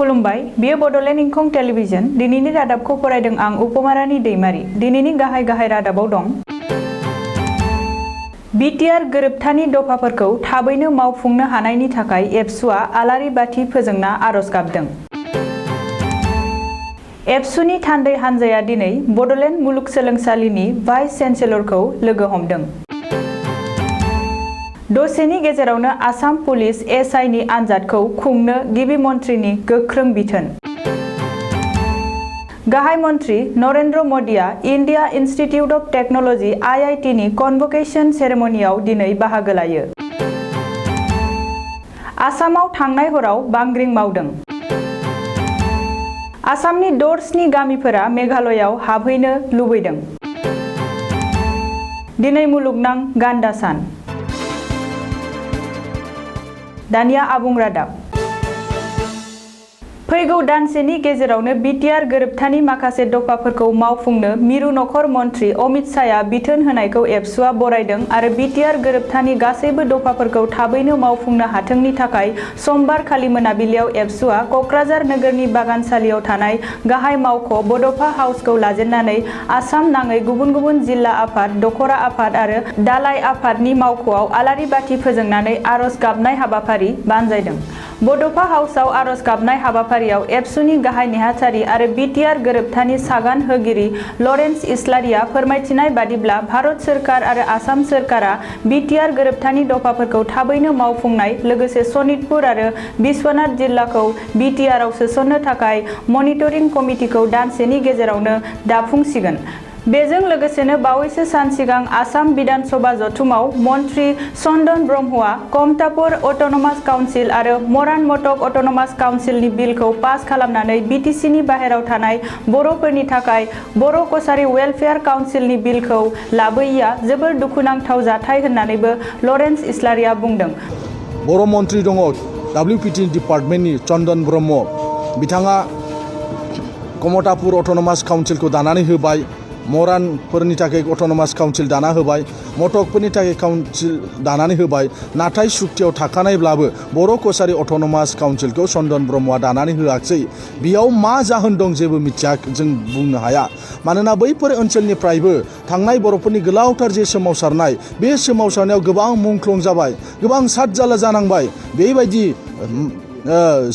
खुलुमबाय, बियो बड'लेण्ड इंखं टेलिभिजन। दिनैनि रादाबखौ फरायदों आं उपमारानि दैमारि। दिनैनि गाहाय रादाबाव दं। बिटिआर गोरोबथानि दफाफोरखौ थाबैनो मावफुंनो हानायनि थाखाय एबसुआ आलारि बाथि फोजोंना आरज गाबदों। एबसुनि थान्दै हान्जाया दिनै बड'लेण्ड मुलुगसोलोंसालिनि भाइस चेन्सेलरखौ लोगो हमदों। दसेनि गेजेरावनो आसाम पुलिस एसआइनि आनजादखौ खुंनो गिबि मन्थ्रिनि गोख्रों बिथोन। गाहाय मन्थ्रि Narendra मदिया India institute of technology (IIT)नि कनभकेसन सेरेमनियाव दिनै बाहागो लायो। आसामाव थांनाय हराव बांग्रिं मावदों। आसामनि द'स्नि गामिफोरा मेघालयआव हाबहैनो लुबैदों। दिनै मुलुगनां गान्दा सान। दानिया आबुं रादाब। फैगौ दानसेनि गेजेरावनो बिटिआर गोरोबथानि माखासे दफाफोरखौ मावफुंनो मिरु नखर मन्थ्रि अमित शाहआ बिथोन होनायखौ एबसुआ बरायदों आरो बिटिआर गोरोबथानि गासैबो दफाफोरखौ थाबैनो मावफुंनो हाथोंनि थाखाय समबारखालि मोनाबिलियाव एबसुआ कक्राझार नोगोरनि बागानसालियाव थानाय गाहाय मावख' बड'फा हाउसखौ लाजेननानै आसाम नाङै गुबुन गुबुन जिल्ला आफाद, दखरा आफाद आरो दालाइ आफादनि मावख'आव आलारि बाथि फोजोंनानै आरज गाबनाय हाबाफारि बानजायदों। बड'फा हाउसआव आरज गाबनाय हाबाफारियाव एबसुनि गाहाय नेहाथारि आरो बिटिआर गोरोबथानि सागान होगिरि लरेन्स इस्लारिया फोरमायथिनाय बादिब्ला भारत सोरखार आरो आसाम सोरखारा बिटिआर गोरोबथानि दफाफोरखौ थाबैनो मावफुंनाय लोगोसे सनितपुर आरो बिश्वनाथ जिल्लाखौ बिटिआरआव सोसननो थाखाय मनिटरिं कमिटिखौ दानसेनि गेजेरावनो दाफुंसिगोन। बेजों लोगोसेनो बावैसो सान सिगां आसाम बिधान सभा जथुमाव मन्थ्रि चन्दन ब्रह्मआ कमतापुर अट'नमास काउन्सिल आरो मरान मटक अट'नमास काउन्सिलनि बिलखौ पास खालामनानै बिटिसिनि बाहेराव थानाय बर'फोरनि थाखाय बर' कसारी वेलफेयार काउन्सिलनि बिलखौ लाबोयैया जोबोर दुखुनांथाव जाथाय होननानैबो लरेन्स इस्लारिया बुंदों। बर' मन्थ्रि दङ WPT डिपार्टमेन्टनि चन्दन ब्रह्म। बिथाङा कमतापुर अट'नमास काउन्सिलखौ दानानै होबाय, मरानफोरनि थाखाय अट'नमास काउन्सिल दाना होबाय, मटकफोरनि थाखाय काउन्सिल दानानै होबाय। नाथाय सुक्तियाव थाखानायब्लाबो बर' कसारी अट'नमास काउन्सिलखौ चन्दन ब्रह्मआ दानानै होआखै। बेयाव मा जाहोन दं जेबो मिथिया, जों बुंनो हाया। मानोना बैफोर ओनसोलनिफ्रायबो थांनाय बर'फोरनि गोलावथार जे सोमावसारनाय, बे सोमावसारनायाव गोबां मुंख्लं जाबाय, गोबां सातजाला जानांबाय। बेबायदि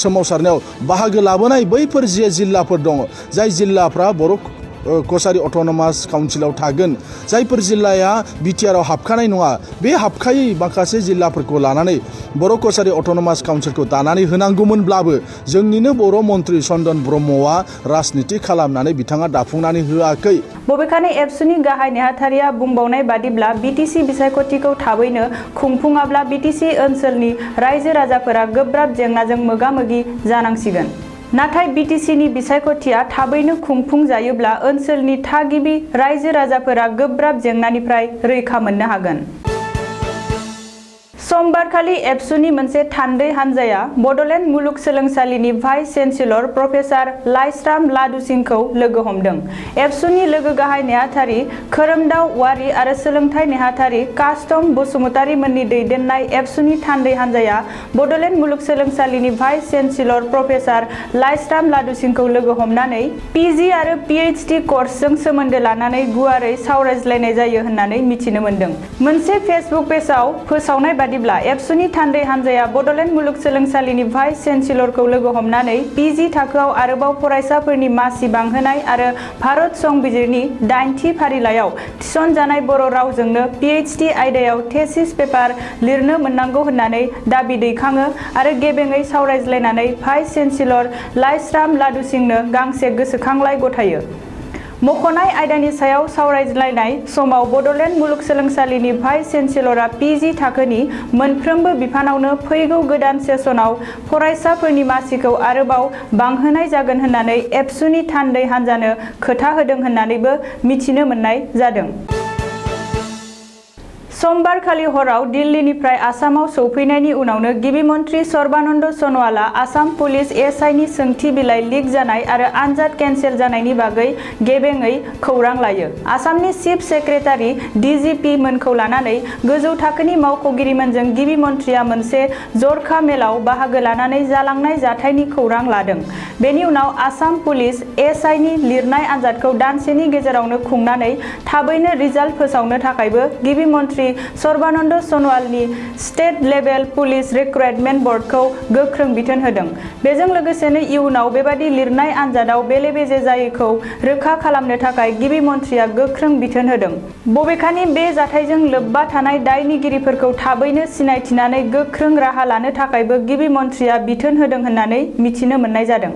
सोमावसारनायाव बाहागो लाबोनाय बैफोर जे जिल्लाफोर दङ, जाय जिल्लाफ्रा बर' कसारी अट'नमास काउन्सिलाव थागोन, जायफोर जिल्लाया बिटिआरआव हाबखानाय नङा, बे हाबखायै माखासे जिल्लाफोरखौ लानानै बर' कसारी अट'नमास काउन्सिलखौ दानानै होनांगौमोनब्लाबो जोंनिनो बर' मन्थ्रि चन्दन ब्रह्मआ राजनिति खालामनानै बिथाङा दाफुंनानै होआखै। बबेखानि एबसुनि गाहाय नेहाथारिया बुंबावनाय बादिब्ला बिटिसि बिसायख'थिखौ थाबैनो खुंफुङाब्ला बिटिसि ओनसोलनि रायजो राजाफोरा गोब्राब जेंनाजों मोगा-मोगि जानांसिगोन। नाथाय बिटिसिनि बिसायख'थिया थाबैनो खुंफुंजायोब्ला ओनसोलनि थागिबि रायजो राजाफोरा गोब्राब जेंनानिफ्राय रैखा मोननो हागोन। समबारखालि एबसुनि मोनसे थान्दै हान्जाया बड'लेण्ड मुलुगसोलोंसालिनि भाइस चेन्सेलर प्रफेसार लाइस्राम लादुसिंखौ लोगो हमदों। एबसुनि लोगो गाहाय नेहाथारि खोरोमदाव औवारी आरो सोलोंथाइ नेहाथारि कास्टम बसुमतारी मोननि दैदेननाय एबसुनि थान्दै हान्जाया बड'लेण्ड मुलुगसोलोंसालिनि भाइस चेन्सेलर प्रफेसार लाइस्राम लादुसिंखौ लोगो हमनानै पिजि आरो पिएइचडि कर्सजों सोमोन्दो लानानै गुवारै सावरायज्लायनाय जायो होननानै मिथिनो मोन्दों। मोनसे फेसबुक पेजआव फोसावनाय बादिब्ला एबसुनि थान्दै हान्जाया बड'लेण्ड मुलुगसोलोंसालिनि भाइस चेन्सेलरखौ लोगो हमनानै पिजि थाखोआव आरोबाव फरायसाफोरनि मासि बांहोनाय आरो भारत संबिजिरनि 8थि फारिलाइयाव थिसनजानाय बर' रावजोंनो पिएइचडि आयदायाव थेसिस पेपार लिरनो मोननांगौ होननानै दाबि दैखाङो आरो गेबेङै सावरायज्लायनानै भाइस चेन्सेलर लाइस्राम लादुसिंनो गांसे गोसोखांलाइ गथायो। मख'नाय आयदानि सायाव सावरायज्लायनाय समाव बड'लेण्ड मुलुगसोलोंसालिनि भाइस चेन्सेलरआ पिजि थाखोनि मोनफ्रोमबो बिफानावनो फैगौ गोदान सेसनाव फरायसाफोरनि मासिखौ आरोबाव बांहोनाय जागोन होननानै एबसुनि थान्दै हान्जानो खोथा होदों होननानैबो मिथिनो मोननाय जादों। समबारखालि हराव दिल्लीनिफ्राय आसामाव सौफैनायनि उनावनो गिबि मन्थ्रि सर्बानन्द सन'वालआ आसाम पुलिस एसआइनि सोंथि बिलाइ लिक जानाय आरो आनजाद केन्सेल जानायनि बागै गेबेङै खौरां लायो। आसामनि चिफ सेक्रेटारि डिजिपि मोनखौ लानानै गोजौ थाखोनि मावख'गिरिमोनजों गिबि मन्थ्रिया मोनसे जर'खा मेलाव बाहागो लानानै जालांनाय जाथायनि खौरां लादों। बेनि उनाव आसाम पुलिस एसआइनि लिरनाय आनजादखौ दानसेनि गेजेरावनो खुंनानै थाबैनो रिजाल्ट फोसावनो थाखायबो गिबि मन्थ्रि सर्बानन्द सन'वालनि स्टेट लेभेल पुलिस रिक्रुटमेन्ट बर्डखौ गोख्रों बिथोन होदों। बेजों लोगोसेनो इयुनाव बेबादि लिरनाय आनजादाव बेले-बेजे जायैखौ रोखा खालामनो थाखाय गिबि मन्थ्रिया गोख्रों बिथोन होदों। बबेखानि बे जाथायजों लोब्बा थानाय दायनिगिरिफोरखौ थाबैनो सिनायथिनानै गोख्रों राहा लानो थाखायबो गिबि मन्थ्रिया बिथोन होदों होननानै मिथिनो मोननाय जादों।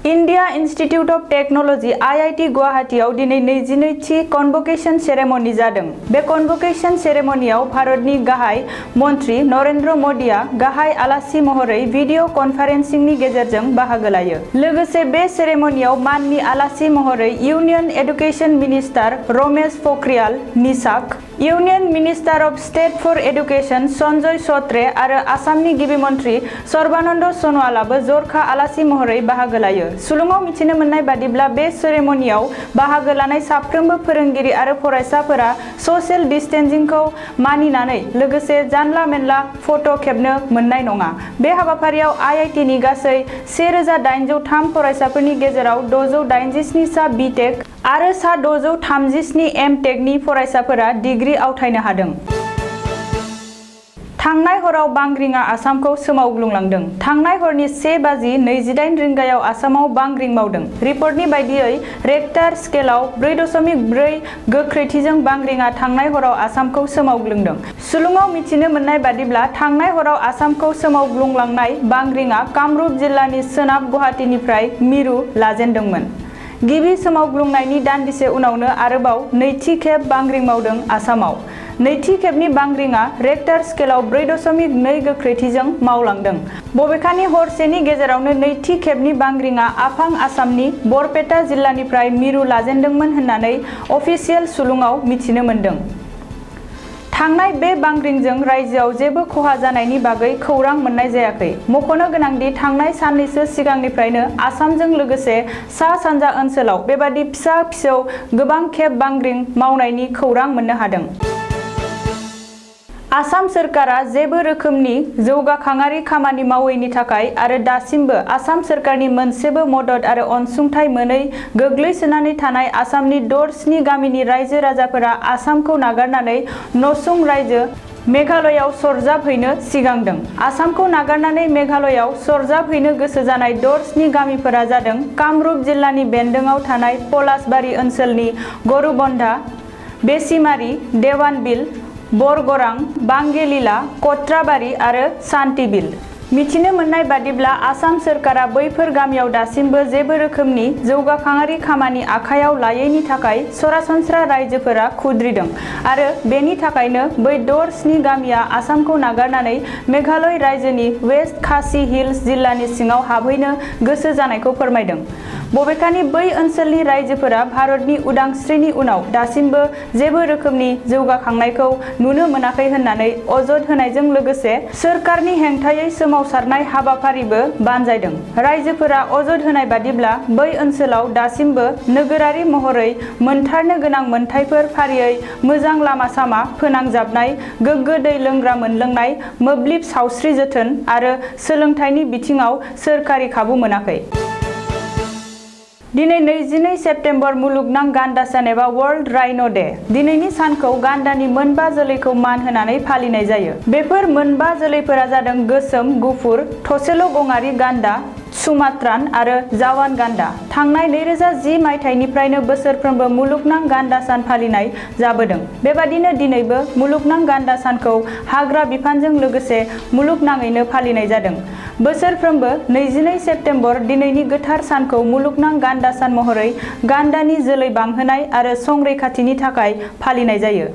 India Institute of Technology IIT गुवाहाटीआव दिनै 22थि कनभकेसन सेरेमनि जादों। बे कनभकेसन सेरेमनियाव भारतनि गाहाय मन्थ्रि नरेन्द्र मदिआ गाहाय आलासि महरै भिडिअ कनफारेन्सिंनि गेजेरजों बाहागो लायो। लोगोसे बे सेरेमनियाव माननि आलासि महरै union education minister Ramesh Pokhriyal Nishank, union minister of state for education Sanjay Chaudhary आरो आसामनि गिबि मन्थ्रि सर्बानन्द सन'वालाबो जर'खा आलासि महरै बाहागो लायो। सुलुङाव मिथिनो मोननाय बादिब्ला बे सेरेमनियाव बाहागो लानाय साफ्रोमबो फोरोंगिरि आरो फरायसाफोरा ससियेल डिस्टेन्सिंखौ मानिनानै लोगोसे जानला-मेनला फट' खेबनो मोननाय नङा। बे हाबाफारियाव आईआईटीनि गासै 1803 फरायसाफोरनि गेजेराव 687 सा बिटेक आरो सा 637 एमटेकनि फरायसाफोरा डिग्री आवथायनो हादों। थांनाय हराव बांग्रिंआ आसामखौ सोमावग्लुंलांदों। थांनाय हरनि 1:28 रिंगायाव आसामाव बांग्रिं मावदों। रिपर्टनि बायदियै रेक्टार स्केलाव 4.4 गोख्रैथिजों बांग्रिंआ थांनाय हराव आसामखौ सोमावग्लुंदों। सुलुङाव मिथिनो मोननाय बादिब्ला थांनाय हराव आसामखौ सोमावग्लुंलांनाय बांग्रिंआ कामरुप जिल्लानि सोनाब गुवाहाटीनिफ्राय मिरु लाजेनदोंमोन। गिबि सोमावग्लुंनायनि दान्दिसे उनावनो आरोबाव नैथि खेब बांग्रिं मावदों आसामाव। नैथि खेबनि बांग्रिंआ रेक्टार स्केलाव 4.2 गोख्रैथिजों मावलांदों। बबेखानि हरसेनि गेजेरावनो नैथि खेबनि बांग्रिंआ आफां आसामनि बरपेटा जिल्लानिफ्राय मिरु लाजेनदोंमोन होननानै अफिसियेल सुलुङाव मिथिनो मोन्दों। थांनाय बे बांग्रिंजों रायजोआव जेबो खहा जानायनि बागै खौरां मोननाय जायाखै। मख'नो गोनांदि थांनाय साननैसो सिगांनिफ्रायनो आसामजों लोगोसे सा-सानजा ओनसोलाव बेबादि फिसा-फिसौ गोबां खेब बांग्रिं मावनायनि खौरां मोननो हादों। आसाम सोरखारा जेबो रोखोमनि जौगाखांआरि खामानि मावैनि थाखाय आरो दासिमबो आसाम सोरखारनि मोनसेबो मदद आरो अनसुंथाइ मोनै गोग्लैसोनानै थानाय आसामनि 6-7 गामिनि रायजो राजाफोरा आसामखौ नागारनानै नसुं रायजो मेघालयआव सरजाबहैनो सिगांदों। आसामखौ नागारनानै मेघालयआव सरजाबहैनो गोसो जानाय 6-7 गामिफोरा जादों कामरुप जिल्लानि बेन्दोंआव थानाय पलासबारि ओनसोलनि गरुबन्धा, बेसिमारि, देवानबिल, बरगरां, बांगेलिला, कट्राबारि आरो सान्तिबिल। मिथिनो मोननाय बादिब्ला आसाम सोरखारा बैफोर गामियाव दासिमबो जेबो रोखोमनि जौगाखांआरि खामानि आखायाव लायैनि थाखाय सरासनस्रा रायजोफोरा खुद्रिदों आरो बेनि थाखायनो बै 6-7 गामिया आसामखौ नागारनानै मेघालय रायजोनि वेस्ट खासि हिल्स जिल्लानि सिङाव हाबहैनो गोसो जानायखौ फोरमायदों। बबेखानि बै ओनसोलनि रायजोफोरा भारतनि उदांस्रिनि उनाव दासिमबो जेबो रोखोमनि जौगाखांनायखौ नुनो मोनाखै होननानै अजद होनायजों लोगोसे सोरखारनि हेंथायै सोमावसारनाय हाबाफारिबो बानजायदों। रायजोफोरा अजद होनाय बादिब्ला बै ओनसोलाव दासिमबो नोगोरारि महरै मोनथारनो गोनां मोनथायफोर फारियै मोजां लामा-सामा फोनांजाबनाय, गोग्गो दै लोंग्रा मोनलोंनाय, मोब्लिब, सावस्रि जोथोन आरो सोलोंथाइनि बिथिङाव सोरखारि खाबु मोनाखै। दिनै 22 सेप्तेम्बर मुलुगनां गान्दा सान एबा वर्ल्ड राइन' डे। दिनैनि सानखौ गान्दानि मोनबा जोलैखौ मान होनानै फालिनाय जायो। बेफोर मोनबा जोलैफोरा जादों गोसोम, गुफुर, थसेल' गंआरि गान्दा, सुमात्रान आरो जावान गान्दा। थांनाय 2010 मायथाइनिफ्रायनो बोसोरफ्रोमबो मुलुगनां गान्दा सान फालिनाय जाबोदों। बेबादिनो दिनैबो मुलुगनां गान्दा सानखौ हाग्रा बिफानजों लोगोसे मुलुगनाङैनो फालिनाय जादों। बोसोरफ्रोमबो 22 सेप्तेम्बर दिनैनि गोथार सानखौ मुलुगनां गान्दा सान महरै गान्दानि जोलै बांहोनाय आरो संरैखाथिनि थाखाय फालिनाय जायो।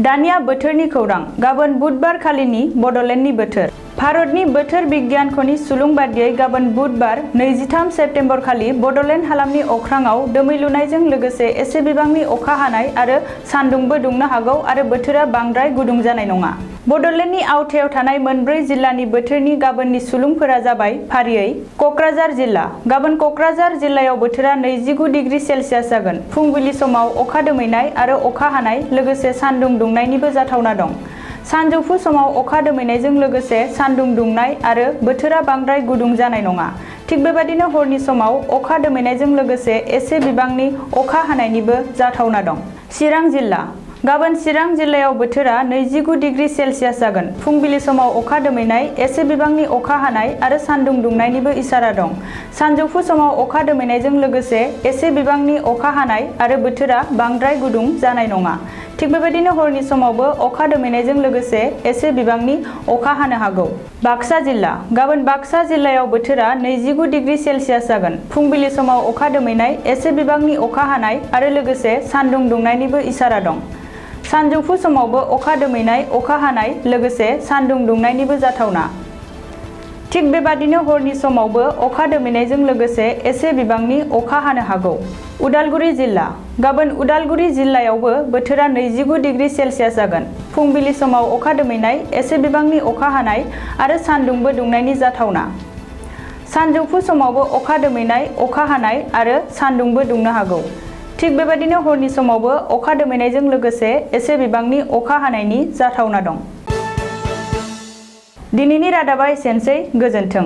दानिया बोथोरनि खौरां। गाबोन बुधबार खालिनि बड'लेण्डनि बोथोर। भारतनि बोथोर बिगियानख'नि सुलुं बादियै गाबोन बुधबार 23 सेप्तेम्बर खालि बड'लेण्ड हालामनि अख्राङाव दोमैलुनायजों लोगोसे एसे बिबांनि अखा हानाय आरो सान्दुंबो दुंनो हागौ आरो बोथोरा बांद्राय गुदुं जानाय नङा। बड'लेण्डनि आवथायाव थानाय मोनब्रै जिल्लानि बोथोरनि गाबोननि सुलुंफोरा जाबाय फारियै क'क्राझार जिल्ला गाबोन क'क्राझार जिल्लायाव बोथोरा 29 डिग्री सेलसियास जागोन। फुंबिलि समाव अखा दोमैनाय आरो अखा हानाय लोगोसे सान्दुं दुंनायनिबो जाथावना दं। सानजौफु समाव अखा दोमैनायजों लोगोसे सान्दुं दुंनाय आरो बोथोरा बांद्राय गुदुं जानाय नङा। थिग बेबादिनो हरनि समाव अखा दोमैनायजों लोगोसे एसे बिबांनि अखा हानायनिबो जाथावना दं। चिरां जिल्ला गाबोन चिरां जिल्लायाव बोथोरा 29 डिग्री सेलसियास जागोन। फुंबिलि समाव अखा दोमैनाय एसे बिबांनि अखा हानाय आरो सान्दुं दुंनायनिबो इसारा दं। सानजौफु समाव अखा दोमैनायजों लोगोसे एसे बिबांनि अखा हानाय आरो बोथोरा बांद्राय गुदुं जानाय नङा। थिग बेबायदिनो हरनि समावबो अखा दोमैनायजों लोगोसे एसे बिबांनि अखा हानो हागौ। बाक्सा जिल्ला गाबोन बाक्सा जिल्लायाव बोथोरा 29 डिग्री सेलसियास जागोन। फुंबिलि समाव अखा दोमैनाय एसे बिबांनि अखा हानाय आरो लोगोसे सान्दुं दुंनायनिबो इसारा दं। सानजौफु समावबो अखा दोमैनाय अखा हानाय लोगोसे सान्दुं दुंनायनिबो जाथावना। थिग बेबादिनो हरनि समावबो अखा दोमैनायजों लोगोसे एसे बिबांनि अखा हानो हागौ। उदालगुरि जिल्ला गाबोन उदालगुरि जिल्लायावबो बोथोरा 29 डिग्री सेलसियास जागोन। फुंबिलि समाव अखा दोमैनाय एसे बिबांनि अखा हानाय आरो सान्दुंबो दुंनायनि जाथावना। सानजौफु समावबो अखा दोमैनाय अखा हानाय आरो सान्दुंबो दुंनो हागौ। थिग बेबादिनो हरनि समावबो अखा दोमैनायजों लोगोसे एसे बिबांनि अखा हानायनि जाथावना दं। दिनैनि रादाबा एसेनोसै। गोजोन्थों।